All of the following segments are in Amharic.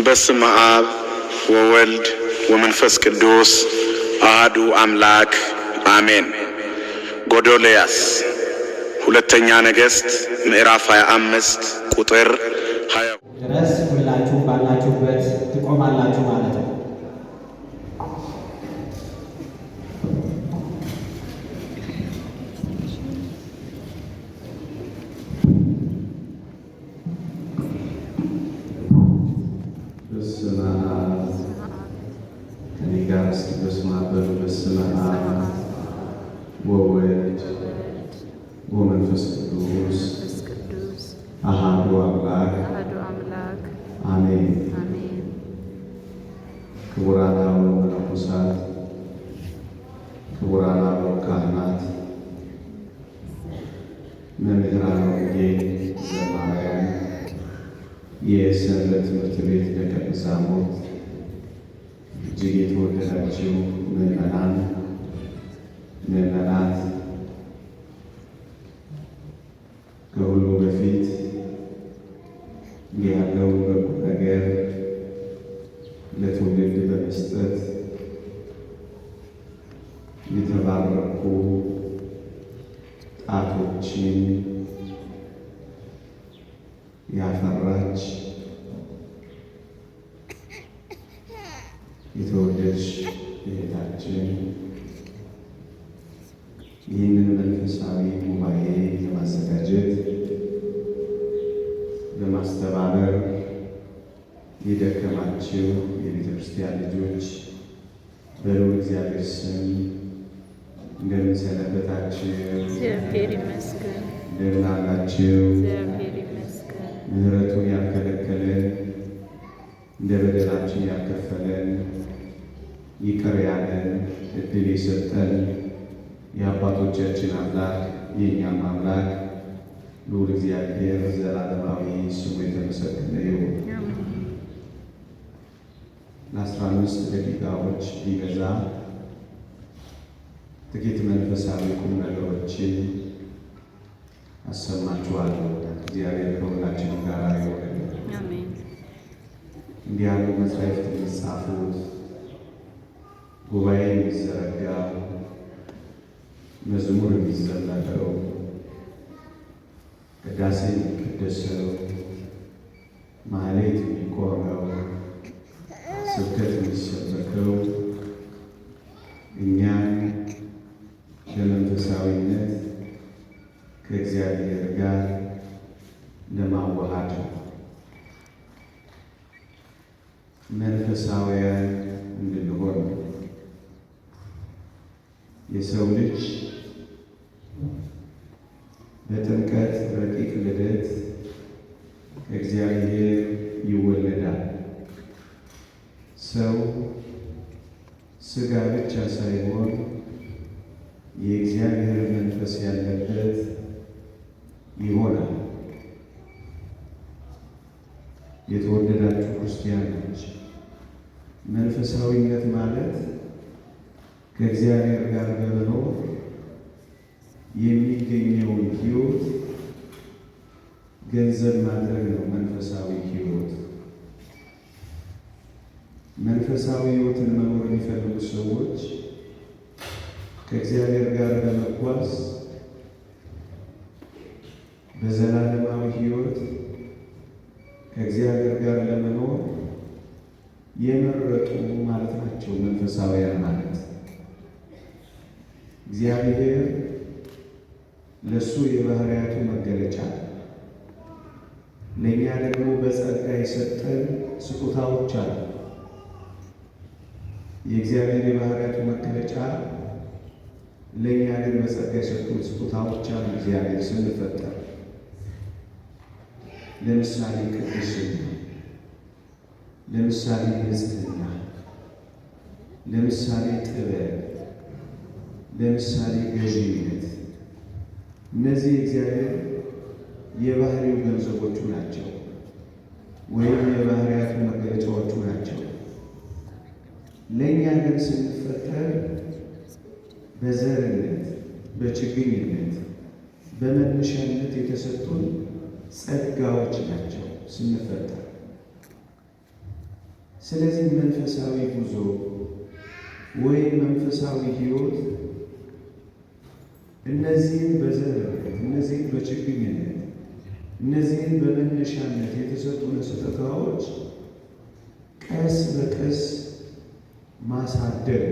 በስመ አብ ወወልድ ወመንፈስ ቅዱስ አሐዱ አምላክ አሜን። ጎዶልያስ ሁለተኛ ነገሥት ምዕራፍ 25 ቁጥር 20 ድረስ ሁላችሁም ባላችሁበት ትቆማላችሁ ማለት ነው። በስመ አብ፣ ከእኔ ጋር እስኪ በስመ አብ በሉ። በስመ አብ ወወልድ ወመንፈስ ቅዱስ ቅዱስ አሐዱ አምላክ አሐዱ አምላክ አሜን። አሜን። ክቡራን አበው መነኮሳት፣ ክቡራን አበው ካህናት፣ መምህራነ ወንጌል፣ ዘማሪያን፣ የሰንበት ትምህርት ቤት ደቀ መዛሙርት፣ እጅግ የተወደዳችሁ ምዕመናን፣ ምዕመናት፣ ከሁሉ በፊት እንዲህ ያለውን በጎ ነገር ለትውልድ በመስጠት የተባረኩ ጣቶችን ያፈራች የተወደድሽ እህታችን ይህንን መንፈሳዊ ጉባኤ ለማዘጋጀት በማስተባበር የደከማችሁ የቤተ ክርስቲያን ልጆች በልዑል እግዚአብሔር ስም እንደምን ሰነበታችሁ? እግዚአብሔር ይመስገን። እንደምን አላችሁ? እግዚአብሔር ይመስገን። ምሕረቱን ያልከለከለን፣ እንደ በደላችን ያልከፈለን፣ ይቅር ያለን፣ እድል የሰጠን የአባቶቻችን አምላክ የእኛም አምላክ ልዑል እግዚአብሔር ዘላለማዊ ስሙ የተመሰገነ ይሁን። አሜን። ለ15 ደቂቃዎች ቢበዛ ጥቂት መንፈሳዊ ቁም ነገሮችን አሰማችኋለሁ። እግዚአብሔር ከሁላችን ጋር ይሁን። አሜን። እንዲህ ያሉ መጻሕፍት የሚጻፉት፣ ጉባኤ የሚዘረጋው፣ መዝሙር የሚዘመረው፣ ቅዳሴ የሚቀደሰው፣ ማህሌት የሚቆመው፣ ስብከት የሚሰበከው እኛን በመንፈሳዊነት ከእግዚአብሔር ጋር ለማዋሃድ ነው። መንፈሳውያን እንድንሆን ነው። የሰው ልጅ በጥምቀት ረቂቅ ልደት ከእግዚአብሔር ይወለዳል። ሰው ሥጋ ብቻ ሳይሆን የእግዚአብሔር መንፈስ ያለበት ይሆናል። የተወደዳችሁ ክርስቲያኖች፣ መንፈሳዊነት ማለት ከእግዚአብሔር ጋር በመኖር የሚገኘውን ሕይወት ገንዘብ ማድረግ ነው። መንፈሳዊ ሕይወት፣ መንፈሳዊ ሕይወትን መኖር የሚፈልጉ ሰዎች ከእግዚአብሔር ጋር በመጓዝ በዘላለማዊ ሕይወት ከእግዚአብሔር ጋር ለመኖር የመረጡ ማለት ናቸው። መንፈሳውያን ማለት እግዚአብሔር ለእሱ የባህርያቱ መገለጫ፣ ለእኛ ደግሞ በጸጋ የሰጠን ስጦታዎች አሉ። የእግዚአብሔር የባህርያቱ መገለጫ፣ ለእኛ ግን በጸጋ የሰጡን ስጦታዎች አሉ። እግዚአብሔር ስንፈጠር ለምሳሌ ቅድስና፣ ለምሳሌ ንጽሕና፣ ለምሳሌ ጥበብ፣ ለምሳሌ ገዢነት፣ እነዚህ የእግዚአብሔር የባህሪው ገንዘቦቹ ናቸው፣ ወይም የባህሪያቱ መገለጫዎቹ ናቸው። ለእኛ ግን ስንፈጠር በዘርነት፣ በችግኝነት፣ በመነሻነት የተሰጡን ጸጋዎች ናቸው። ስንፈጠር ስለዚህ መንፈሳዊ ጉዞ ወይም መንፈሳዊ ሕይወት እነዚህን በዘርነት፣ እነዚህን በችግኝነት፣ እነዚህን በመነሻነት የተሰጡን ስጦታዎች ቀስ በቀስ ማሳደግ፣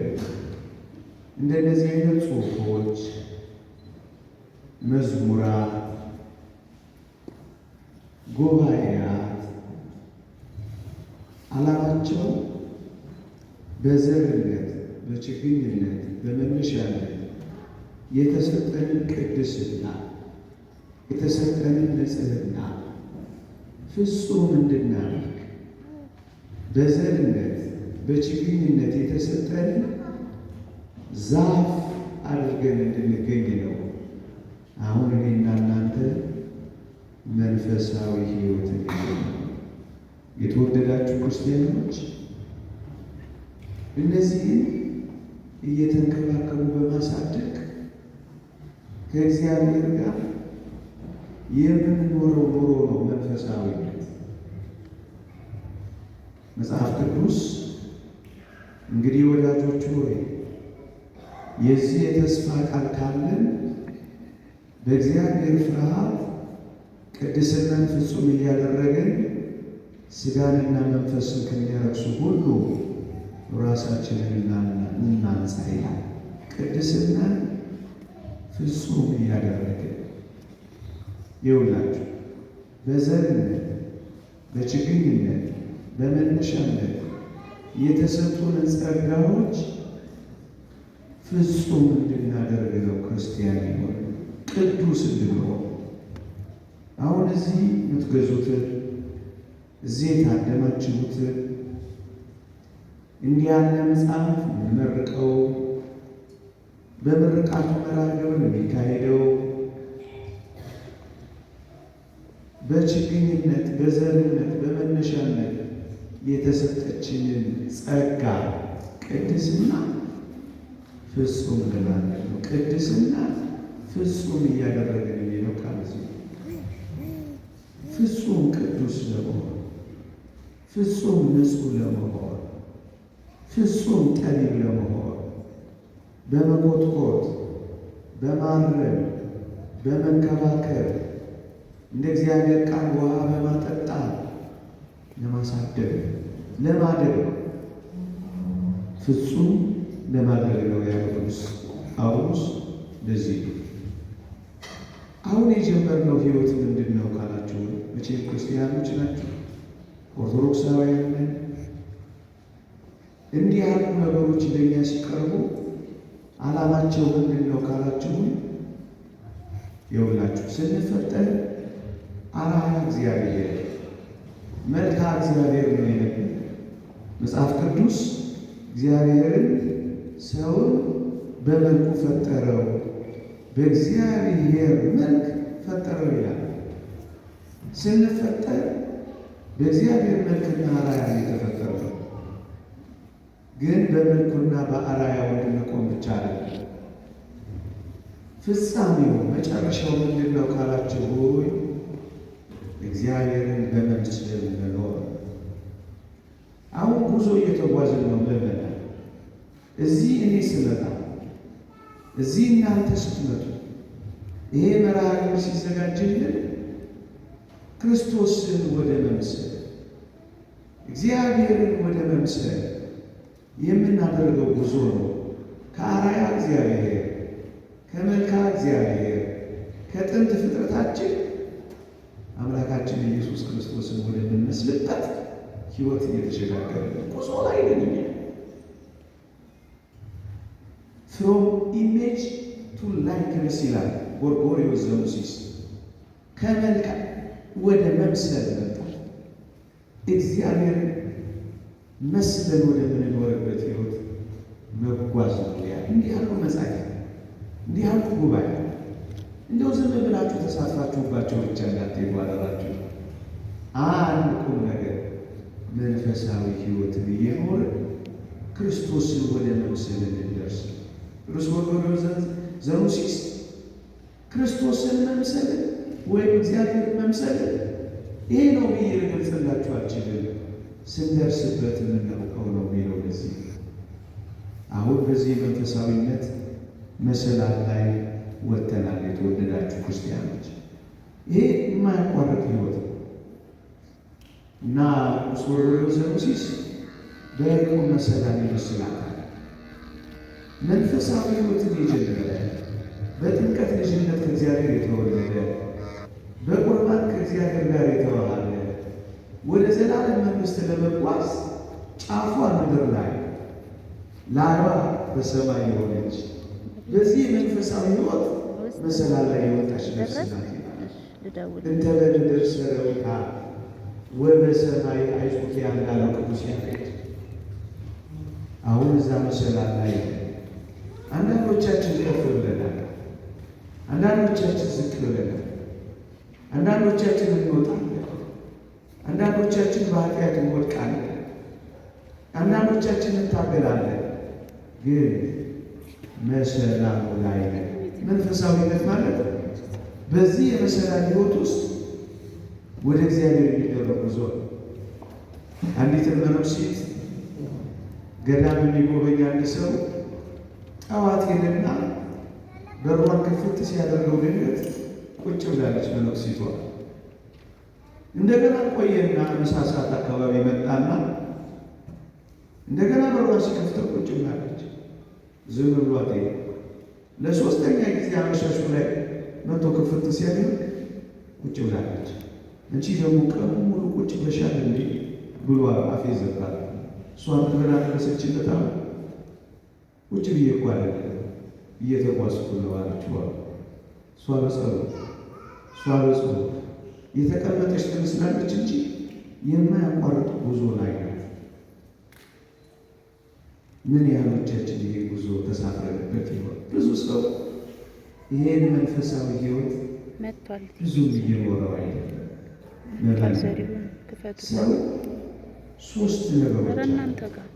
እንደነዚህ አይነት ጽሑፎች፣ መዝሙራት፣ ጉባኤያት ዓላማቸው በዘርነት፣ በችግኝነት፣ በመነሻነት የተሰጠንን ቅድስና፣ የተሰጠንን ንጽሕና ፍጹም እንድናደርግ፣ በዘርነት በችግኝነት የተሰጠንን ዛፍ አድርገን እንድንገኝ ነው። አሁን እኔና እናንተ መንፈሳዊ ሕይወትን የተወደዳችሁ ክርስቲያኖች እነዚህን እየተንከባከቡ በማሳደግ ከእግዚአብሔር ጋር የምንኖረው ኑሮ ነው መንፈሳዊነት። መጽሐፍ ቅዱስ እንግዲህ ወዳጆች ሆይ የዚህ የተስፋ ቃል ካለን በእግዚአብሔር ፍርሃት ቅድስናን ፍጹም እያደረግን ሥጋንና መንፈስን ከሚያረክሱ ሁሉ ራሳችንን እናንጻ ይላል። ቅድስናን ፍጹም እያደረግን ይውላችሁ በዘርነት፣ በችግኝነት፣ በመነሻነት የተሰጡንን ጸጋዎች ፍጹም እንድናደርግ ነው ክርስቲያን ይሆን ቅዱስ እንድንሆን። አሁን እዚህ የምትገዙትን፣ እዚህ የታደማችሁትን፣ እንዲህ ያለ መጽሐፍ የምንመርቀው፣ በምርቃቱ መርሃ ግብር የሚካሄደው በችግኝነት፣ በዘርነት፣ በመነሻነት የተሰጠችንን ጸጋ ቅድስና ፍጹም ለማድረግ ነው። ቅድስና ፍጹም እያደረግን የሚለው ቃል እዚህ ፍጹም ቅዱስ ለመሆን፣ ፍጹም ንጹሕ ለመሆን፣ ፍጹም ጠቢብ ለመሆን በመኮትኮት፣ በማረም፣ በመንከባከብ፣ እንደ እግዚአብሔር ቃል ውሃ በማጠጣት ለማሳደግ ለማደግ ፍጹም ለማድረግ ነው ያለው ቅዱስ ጳውሎስ። ለዚህ ነው አሁን የጀመርነው ሕይወት ምንድን ነው ካላችሁ፣ መቼም ክርስቲያኖች ናችሁ፣ ኦርቶዶክሳውያን ነን። እንዲህ ያሉ ነገሮች ለእኛ ሲቀርቡ ዓላማቸው ምንድን ነው ካላችሁ፣ ይኸውላችሁ ስንፈጠር አርአያ እግዚአብሔር፣ መልክዓ እግዚአብሔር ነው የነበረ። መጽሐፍ ቅዱስ እግዚአብሔርን ሰውን በመልኩ ፈጠረው፣ በእግዚአብሔር መልክ ፈጠረው ይላል። ስንፈጠር በእግዚአብሔር መልክና አርአያ የተፈጠረው ግን በመልኩና በአርአያው እንድንቆም ብቻ አይደለም። ፍጻሜው መጨረሻው ምንድን ነው ካላችሁ፣ እግዚአብሔርን በመምሰል መኖር። አሁን ጉዞ እየተጓዝን ነው ምዕመናን። እዚህ እኔ ስመጣ፣ እዚህ እናንተ ስትመጡ፣ ይሄ መርሃ ግብር ሲዘጋጅልን ክርስቶስን ወደ መምሰል፣ እግዚአብሔርን ወደ መምሰል የምናደርገው ጉዞ ነው። ከአርአያ እግዚአብሔር፣ ከመልክዓ እግዚአብሔር፣ ከጥንት ፍጥረታችን አምላካችን ኢየሱስ ክርስቶስን ወደምንመስልበት ሕይወት እየተሸጋገረ ጉዞ ላይ ነን እኛ። From image to likeness ይላል ጎርጎርዮስ ዘኑሲስ። ከመልክ ወደ መምሰል መጣ። እግዚአብሔርን መስለን ወደምንኖርበት ሕይወት መጓዝ ነው። ያ እንዲህ ያሉ መጻሕፍት፣ እንዲህ ያሉ ጉባኤ እንደው ዝም ብላችሁ ተሳትፋችሁባቸው ብቻ እንዳትሄዱ አደራችሁ። አንድ ቁም ነገር መንፈሳዊ ሕይወትን እየኖርን ክርስቶስን ወደ መምሰል እንድንደርስ። ቅዱስ ጎርጎርዮስ ዘኑሲስ ክርስቶስን መምሰልን ወይም እግዚአብሔርን መምሰልን ይሄ ነው ብዬ ልገልጽላችሁ አልችልም። ስንደርስበት የምናውቀው ነው የሚለው ለዚህ አሁን በዚህ መንፈሳዊነት መሰላል ላይ ወጥተናል። የተወደዳችሁ ክርስቲያኖች ይሄ የማያቋርጥ ሕይወት ነው እና ቅዱስ ጎርጎርዮስ ዘኑሲስ በያዕቆብ መሰላል ይመስላታል። መንፈሳዊ ሕይወትን የጀመረ፣ በጥምቀት ልጅነት ከእግዚአብሔር የተወለደ፣ በቁርባን ከእግዚአብሔር ጋር የተዋሃደ፣ ወደ ዘላለም መንግሥት ለመጓዝ ጫፏ ምድር ላይ ላይዋ በሰማይ የሆነች በዚህ መንፈሳዊ ሕይወት መሰላል ላይ የወጣች ነፍስ ናት ይላል። ልደውል። እንተ በምድር ሰረውታ ወበሰማይ አይጹኪያ እንዳለው ቅዱስ ያሬድ አሁን እዛ መሰላል ላይ አንዳንዶቻችን ከፍ ብለናል፣ አንዳንዶቻችን ዝቅ ብለናል፣ አንዳንዶቻችን እንወጣለን፣ አንዳንዶቻችን በኃጢአት እንወድቃለን፣ አንዳንዶቻችን እንታገላለን። ግን መሰላሉ ላይ ነን። መንፈሳዊነት ማለት በዚህ የመሰላል ሕይወት ውስጥ ወደ እግዚአብሔር የሚደረግ ጉዞ ነው። አንዲት መነኩሴት ገዳም የሚጎበኝ አንድ ሰው ጠዋት ሄደና በሯን ክፍት ሲያደርገው ድንገት ቁጭ ብላለች መነኩሴቷ። እንደገና ቆየና ምሳ ሰዓት አካባቢ መጣና እንደገና በሯን ሲከፍተው ቁጭ ብላለች። ዝም ብሏት ሄደ። ለሶስተኛ ጊዜ አመሻሹ ላይ መቶ ክፍት ሲያደርግ ቁጭ ብላለች። አንቺ ደግሞ ቀኑ ሙሉ ቁጭ ብለሻል እንዴ ብሎ አፌዘባት። እሷ ምን ብላ መለሰችለት? ቁጭ ብዬ እኮ አይደለም እየተጓዝኩ ነው አለችው። እሷ በጸሎት የተቀመጠች ትመስላለች እንጂ የማያቋርጥ ጉዞ ላይ ናት። ምን ያህሎቻችን ይሄ ጉዞ ተሳፍረንበት ይሆን? ብዙ ሰው ይሄን መንፈሳዊ ሕይወት መጥቷል። ብዙም እየኖረው አይደለም። መጥቷል። ዘሪሁን ክፈቱ። ሰው ሶስት ነገሮች ኧረ አሉ። እናንተ ጋር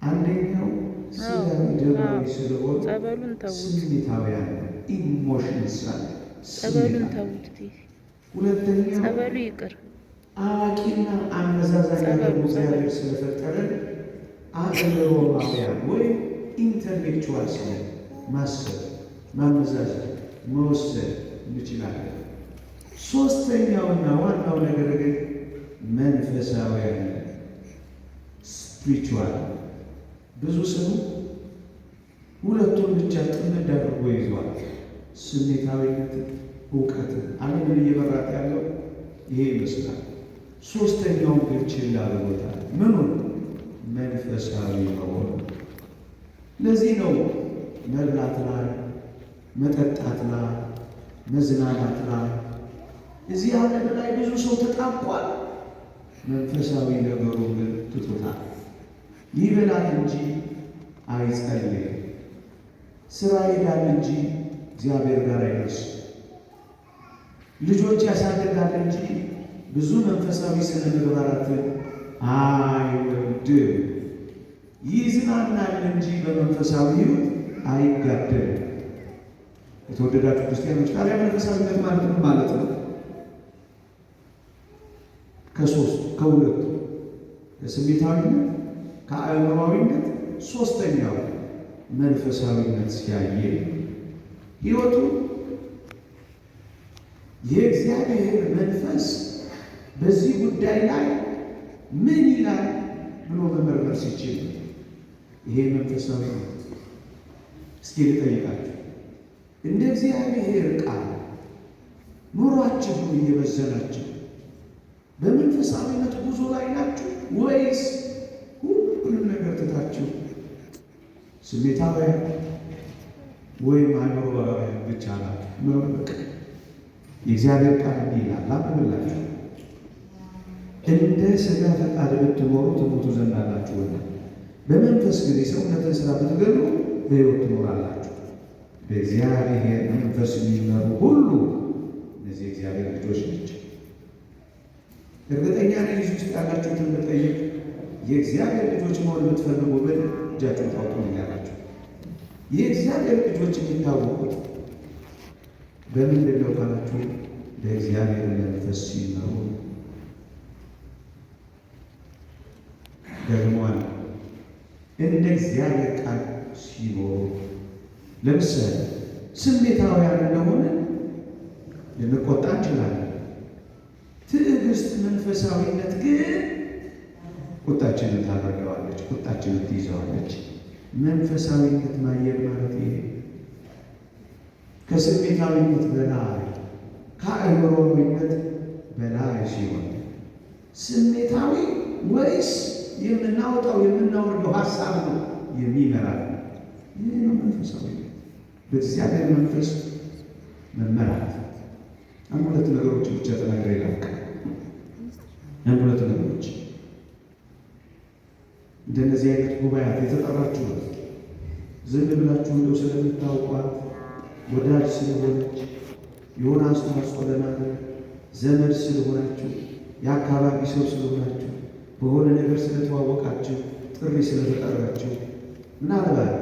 አንደኛው ስጋዊ ደማዊ ስለሆነ ጸበሉን ተዉት። ስሜታውያን ነው፣ emotions አለ። ጸበሉን ስሜት አለ። ተዉት። ሁለተኛው ጸበሉ ይቅር። አዋቂና አመዛዛኝ ጸበሉ፣ ደግሞ እግዚአብሔር ስለፈጠረን አእምሮማውያን ወይም intellectuals ነን። ማሰብ፣ ማመዛዘን፣ መወሰን እንችላለን። ሶስተኛውና ዋናው ነገር ግን መንፈሳውያን spiritual። ብዙ ሰው ሁለቱን ብቻ ጥምድ አድርጎ ይዟል። ስሜታዊነትን፣ እውቀትን። ዓለምን እየመራት ያለው ይሄ ይመስላል። ሶስተኛውን ግን ችላ ብሎታል። ምኑን? መንፈሳዊ መሆኑ። ለዚህ ነው መብላት ላይ፣ መጠጣት ላይ፣ መዝናናት ላይ እዚህ ዓለም ላይ ብዙ ሰው ተጣብቋል። መንፈሳዊ ነገሩ ግን ትቶታል። ይበላል እንጂ አይጸልይም። ስራ ይሄዳል እንጂ እግዚአብሔር ጋር አይደርስም። ልጆች ያሳድጋል እንጂ ብዙ መንፈሳዊ ስነ ምግባራትን አይወድም። ይዝናናል እንጂ በመንፈሳዊ ሕይወት አይጋደልም። የተወደዳችሁ ክርስቲያኖች ታዲያ መንፈሳዊነት ማለት ምን ማለት ነው? ከሶስቱ ከሁለቱ ከስሜታዊነት ከአእምሯዊነት ሶስተኛው መንፈሳዊነት ሲያየ ሕይወቱ የእግዚአብሔር መንፈስ በዚህ ጉዳይ ላይ ምን ይላል ብሎ መመርመር ሲችል ይሄ መንፈሳዊ ነው። እስኪ ልጠይቃችሁ፣ እንደ እግዚአብሔር ቃል ኑሯችሁን እየመዘናችሁ በመንፈሳዊነት ጉዞ ላይ ናችሁ ወይስ ሁሉንም ነገር ትታችሁ ስሜታውያን ወይም አእምሮአውያን ብቻ ናችሁ? መመቅ የእግዚአብሔር ቃል እንዲህ ይላል፣ ላንብብላችሁ። እንደ ሥጋ ፈቃድ ብትኖሩ ትሞቱ ዘንድ አላችሁና፣ በመንፈስ ግን የሰውነትን ሥራ ብትገድሉ በሕይወት ትኖራላችሁ። በእግዚአብሔር መንፈስ የሚመሩ ሁሉ እነዚህ የእግዚአብሔር ልጆች ናቸው። እርግጠኛ ነኝ እዚህ ውስጥ ያላችሁትን ብጠይቅ የእግዚአብሔር ልጆች መሆን የምትፈልጉ ብል እጃችሁን ታውጡልኛላችሁ። የእግዚአብሔር ልጆች የሚታወቁት በምንድን ነው ካላችሁ፣ በእግዚአብሔር መንፈስ ሲመሩ። ደግሟል። እንደ እግዚአብሔር ቃል ሲኖሩ ለምሳሌ ስሜታውያን እንደሆነ ልንቆጣ እንችላለን። ትዕግስት፣ መንፈሳዊነት ግን ቁጣችንን ታበርደዋለች፣ ቁጣችንን ትይዘዋለች። መንፈሳዊነት ማየት ማለት ይሄ ከስሜታዊነት በላይ ከአእምሮዊነት በላይ ሲሆን ስሜታዊ ወይስ የምናወጣው የምናወርደው ሀሳብ ነው የሚመራል? ይህ ነው መንፈሳዊነት፣ በእግዚአብሔር መንፈስ መመራት። አንድ ሁለት ነገሮች ብቻ ተናግሬ ላብቃ። አንድ ሁለት ነገሮች እንደነዚህ አይነት ጉባኤያት የተጠራችሁት ዝም ብላችሁ እንደው ስለምታውቋት ወዳጅ ስለሆነች የሆነ አስተዋጽኦ ለማድረግ ዘመድ ስለሆናችሁ የአካባቢ ሰው ስለሆናችሁ በሆነ ነገር ስለተዋወቃችሁ ጥሪ ስለተጠራችሁ ምናልባት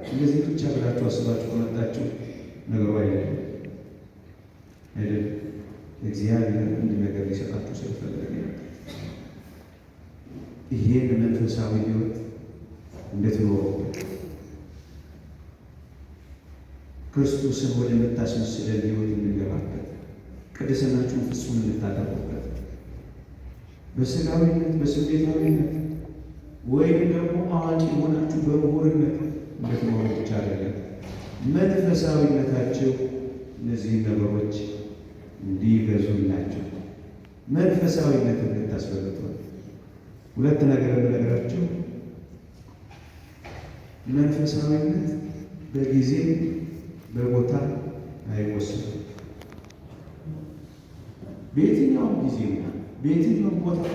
እንደዚህ ብቻ ብላችሁ አስባችሁ ከመጣችሁ ነገሩ አይደለም አይደለም። እግዚአብሔር አንድ ነገር ሊሰጣችሁ ስለፈለገ ይመጣል። ይሄን መንፈሳዊ ሕይወት እንድትኖሩበት ክርስቶስን ወደምታስመስለን ሕይወት እንገባበት ቅድስናችሁን ፍጹም እንድታደርጉበት በስጋዊነት በስሜታዊነት ወይም ደግሞ አዋቂ ሆናችሁ በምሁርነት እንድትኖሩ ብቻ አይደለም፣ መንፈሳዊነታችሁ እነዚህን ነገሮች እንዲገዙላችሁ መንፈሳዊነት እንድታስበልጡ። ሁለት ነገር የምነግራችሁ መንፈሳዊነት በጊዜ በቦታ አይወሰንም። በየትኛውም ጊዜና በየትኛውም ቦታ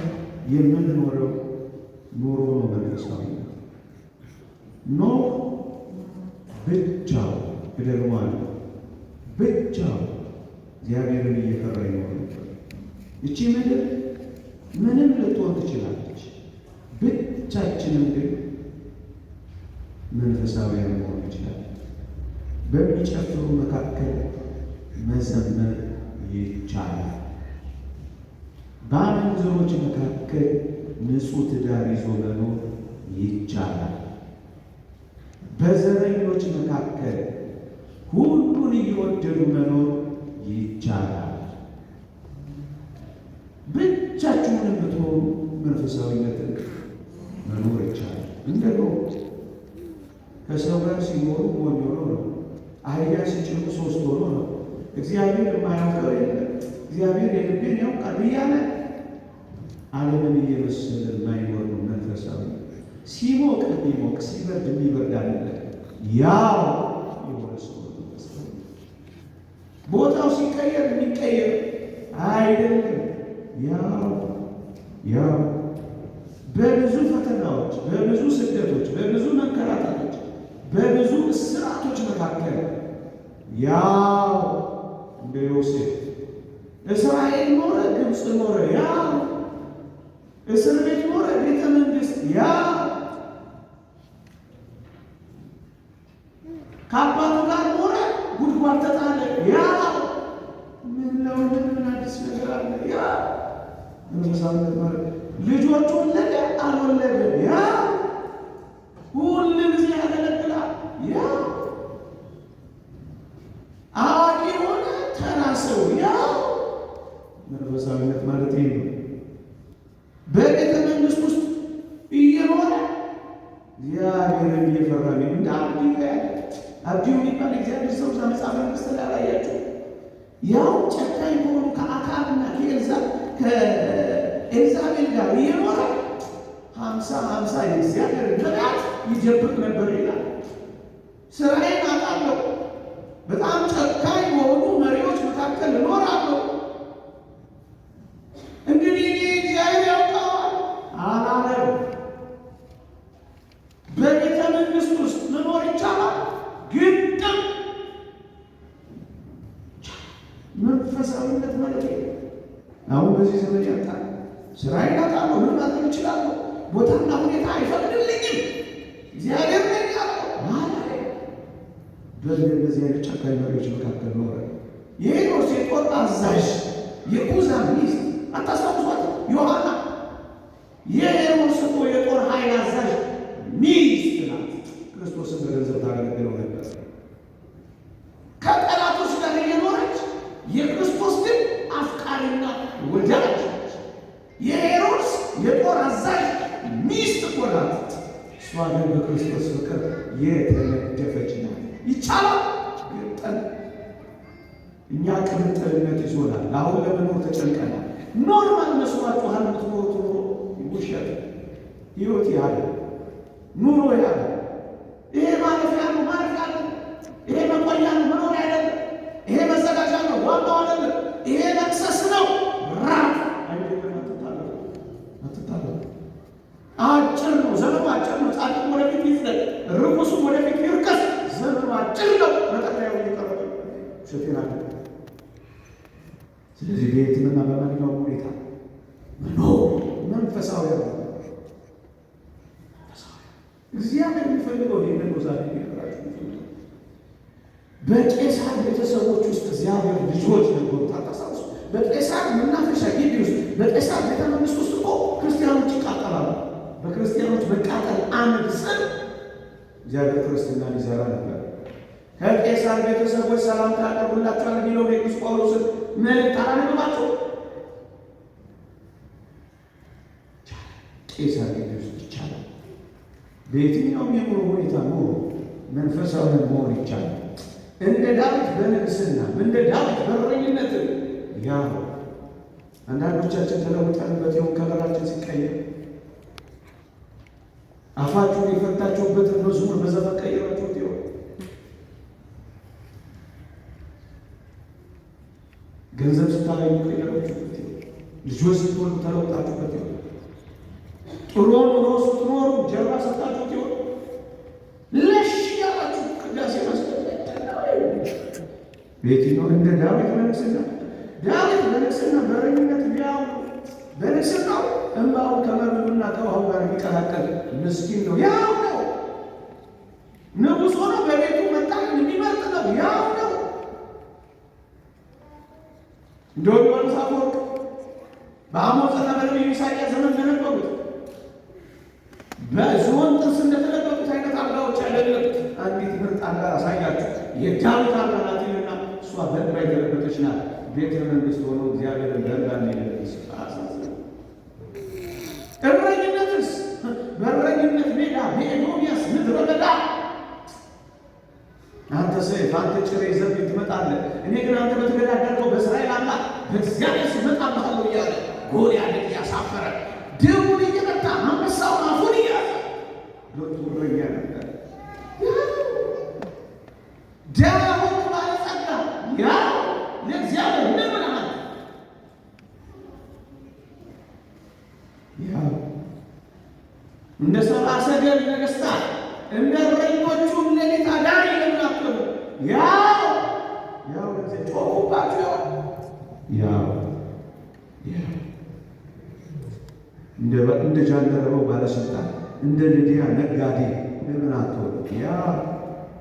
የምንኖረው ኑሮ ነው መንፈሳዊነት። ኖህ ብቻው እደግመዋለሁ፣ ብቻው እግዚአብሔርን እየፈራ ይኖር ነበር። እቺ ምድር ምንም ልትሆን ትችላለች። ብቻችንም ግን መንፈሳዊያን መሆን ይችላል። በሚጨፍሩ መካከል መዘመር ይቻላል። በአመንዝሮች መካከል ንጹሕ ትዳር ይዞ መኖር ይቻላል። በዘረኞች መካከል ሁሉን እየወደዱ መኖር ይቻላል። ብቻችሁን ብትሆኑ መንፈሳዊነትን መኖር ይቻላል። እንደ ሎጥ ከሰው ጋር ሲኖሩ ሞኝ ሆኖ ነው። አህያ ሲጭኑ ሶስት ሆኖ ነው። እግዚአብሔር የማያውቀው የለም፣ እግዚአብሔር የልቤን ያውቃል እያለ ዓለምን እየመሰለ የማይኖር ነው መንፈሳዊ። ሲሞቅ የሚሞቅ ሲበርድ የሚበርድ አይደለም። ያው የሆነ ሰው ነው መንፈሳዊ። ቦታው ሲቀየር የሚቀየር አይደለም። ያው ያው በብዙ ፈተናዎች፣ በብዙ ስደቶች፣ በብዙ መንከራተቶች፣ በብዙ እስራቶች መካከል ያው እንደ ዮሴፍ እስራኤል ኖረ፣ ግብፅ ኖረ፣ ያው እስር ቤት ኖረ፣ ቤተ መንግስት፣ ያው ከአባቱ ጋር ኖረ፣ ጉድጓድ ተጣለ፣ ያው ምን ነው ምን አዲስ ነገር አለ? ያው መንፈሳዊነት ማለት ልጆቹ ወለደ አልወለደ፣ ያው ሁል ጊዜ ያገለግላል፣ ያው አዋቂ የሆነ ተራ ሰው፣ ያው መንፈሳዊነት ማለት ይሄ ነው። በቤተ መንግስት ውስጥ እየኖረ እግዚአብሔርን እየፈራ ነው። እንደ አብዲዩ ያለ አብዲዩ የሚባል እግዚአብሔር ሰው እዛ መጽሐፈ ነገሥት ላይ አላያችሁ? ያው ጨካኝ ከሆኑ ከአክዓብና ከኤልዛቤል ጋር እየኖረ 50 50 የእግዚአብሔር ነቢያት ይደብቅ ነበር ይላል። ስራዬን አጣለሁ፣ በጣም ጨካኝ በሆኑ መሪዎች መካከል እኖራለሁ። እንግዲህ እኔ እግዚአብሔር ያውቀዋል አላለም። በቤተ መንግስት ውስጥ መኖር ይቻላል፣ ግጥም መንፈሳዊነት ማለት ነው። አሁን በዚህ ዘመን ያጣል። ስራዬን አጣለሁ፣ ምን ማድረግ እችላለሁ? ቦታና ሁኔታ አይፈቅድልኝም፣ እግዚአብሔር ነኝ ያለው ማለት በእንደዚህ አይነት ጨካኝ መሪዎች መካከል ኖረ። የሄሮድስ የጦር አዛዥ የኩዛ ሚስት አታስታውሷት? ዮሐና የሄሮድስ እኮ የጦር ኃይል አዛዥ ሚስት ናት። ክርስቶስን በገንዘብ ታገለግለው ነበር። ከጠላቶች ጋር እየኖረች የክርስቶስ ግን አፍቃሪና ወዳጅ የሄሮድስ የጦር አዛዥ ሚስት እኮ ናት። እሷ ግን በክርስቶስ ፍቅር የተነደፈች ናት። ይቻላል ግን እኛ ቅምጥልነት ይዞናል። አሁን ለመኖር ተጨንቀናል። Normal መስሏችኋል የምትኖሩት ኑሮ ውሸት። ህይወት ያለ ኑሮ ያለ ይሄ ማለፊያ ነው፣ ማለፊያ አይደለም። ይሄ መቆያ ነው፣ መኖሪያ አይደለም። ይሄ መዘጋጃ ነው፣ ዋናው አይደለም። ይሄ መክሰስ ነው፣ ራት አይደለም። አትታለሉ፣ አትታለሉ። አጭር ነው ዘመኑ፣ አጭር ነው። ጻድቁ ወደፊት ይጽደቅ፣ ርኩሱም ወደፊት ይርከስ። ዘመኑ አጭር ነው። መጠቅለያው እየቀረበ ውሸቴን አለ። ስለዚህ በየትምና በማንኛውም ሁኔታ መኖር መንፈሳዊ ነው። እግዚአብሔር የሚፈልገው ይህንን ነው። ዛሬ የሚነግራችሁ የሚፈልገው በቄሳር ቤተሰቦች ውስጥ እግዚአብሔር ልጆች ነበሩ። ታታሳውሱ በቄሳር መናፈሻ ግቢ ውስጥ በቄሳር ቤተ መንግስት ውስጥ እኮ ክርስቲያኖች ይቃጠላሉ። በክርስቲያኖች መቃጠል አመድ ስር እግዚአብሔር ክርስትናን ይዘራ ነበር። ከቄሳር ቤተሰቦች ሰላምታ ያቀርቡላችኋል የሚለውን የቅዱስ ጳውሎስን መልእክት አላነበባችሁ? ቄሳር ግቢ ውስጥ ይቻላል። በየትኛውም የኑሮ ሁኔታ ኑሮ መንፈሳዊ መሆን ይቻላል። እንደ ዳዊት በንግስና እንደ ዳዊት በእረኝነት ያው አንዳንዶቻችን ተለውጠንበት ይሁን ከለራችን ሲቀየር አፋችሁን የፈታችሁበትን መዝሙር በዘፈን ቀይራችሁት ይሆን? ገንዘብ ስታገኙ ቀይራችሁበት ይሆን? ልጆች ስትወልዱ ተለውጣችሁበት ይሆን? ጥሩ ኑሮ ስትኖሩ ጀርባ ሰጣችሁት ይሆን? ለሽ ያላችሁ ቅዳሴ መስጠት በየትኛው እንደ ዳዊት በንግስና ዳዊት በንግስና በረኝነት ቢያው በንግስናው እንባውን ከመብሉና ከውሃው ጋር የሚቀላቀል ምስኪን ነው። ያው ነው። ንጉሥ ሆኖ በቤቱ መጣን የሚመርጥ ነው። ያው ነው። እንደ ዮሐንስ አፈወርቅ በአሞጽ በነቢዩ ኢሳይያስ ዘመን እንደነበሩት በዝሆን ጥርስ እንደተለበጡት አይነት አልጋዎች አይደለም። አንዲት ምርጥ አልጋ አሳያችሁ፣ የዳዊት አልጋ ናት ይልና እሷ በእንባ የተለበጠች ናት። ቤተ መንግስት ሆኖ እግዚአብሔርን በእንባ የሚለብስ አሳዝን። እረኝነትስ በእረኝነት ሜዳ በኤዶምያስ ምድረ በዳ አንተ ሰይፍ አንተ ጭሬ ይዘህብኝ ትመጣለህ፣ እኔ ግን አንተ በተገዳደርከው በእስራኤል አምላክ በእግዚአብሔር ስም እመጣብሃለሁ እያለ ጎልያድን እያሳፈረ ድቡን እየመታ አንበሳውን አፉን እያዘ ብርቱ እረኛ ነበር። ዳዊት ባለጸጋ ያው ለእግዚአብሔር ምን ብለሃል? ያው እንደ ሰብአ ሰገል ነገሥታት እንደ እረኞቹም ሌሊት አዳሪ ለምን ያው ያው ጮኹባችሁ ያው ያው እንደ ጃንደረባው ባለስልጣን እንደ ልዲያ ነጋዴ ለምን አትሆኑ? ያ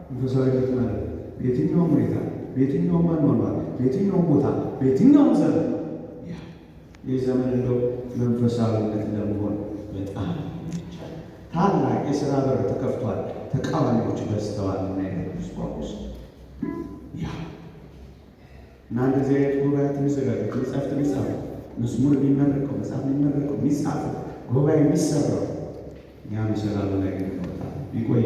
መንፈሳዊነት ማለት በየትኛውም ሁኔታ፣ በየትኛውም አኗኗር፣ በየትኛውም ቦታ፣ በየትኛውም ዘመን ያ ይህ ዘመን እንደው መንፈሳዊነት ለመሆን በጣም ይቻላል። ታላቅ የሥራ በር ተከፍቷል። ተቃዋሚዎች በዝተዋል። እና የቅዱስ ጳውሎስ ያ እና እንደዚህ አይነት ጉባኤያት የሚዘጋጁት መጽሐፍት የሚጻፉት መዝሙር የሚመረቀው መጽሐፍ የሚመረቀው የሚጻፈው ጉባኤ የሚሰራው እኛ መሰላሉ ላይ ግን እንወጣ ይቆየ።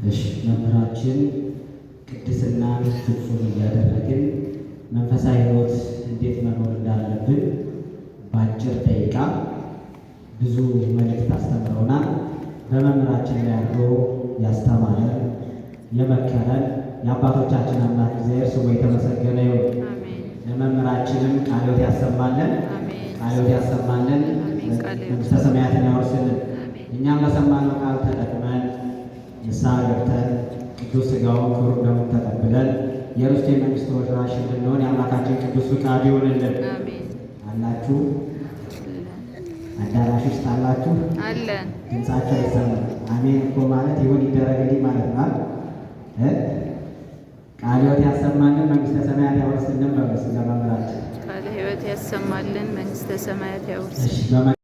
እሺ መምህራችን ቅድስናን ፍጹም እያደረግን መንፈሳዊ ሕይወት እንዴት መኖር እንዳለብን በአጭር ደቂቃ ብዙ መልእክት አስተምረውናል። በመምህራችን ላይ አድሮ ያስተማረን የመከረን የአባቶቻችን አምላክ እግዚአብሔር ስሙ የተመሰገነ ይሁን። ለመምህራችንም ቃለ ሕይወት ያሰማልን፣ ቃለ ሕይወት ያሰማልን፣ መንግሥተ ሰማያትን ያወርስልን። እኛም በሰማነው ቃል ተጠቅመን ንስሐ ገብተን ቅዱስ ሥጋውን ክቡር ደሙን ተቀብለን የርስቱ የመንግሥት ወራሽ እንድንሆን የአምላካችን ቅዱስ ፍቃዱ ይሁንልን። አላችሁ። አዳራሽ ውስጥ አላችሁ? አለን። ድምጻቸው አይሰማም። አሜን እኮ ማለት ይሁን ይደረግልኝ ማለት ነው አይደል? ቃለ ሕይወት ያሰማልን መንግስተ ሰማያት ያወርስልን። በሉ እስኪ ለመምህራችን ቃለ ሕይወት ያሰማልን መንግስተ ሰማያት ያውርስልን። እሺ።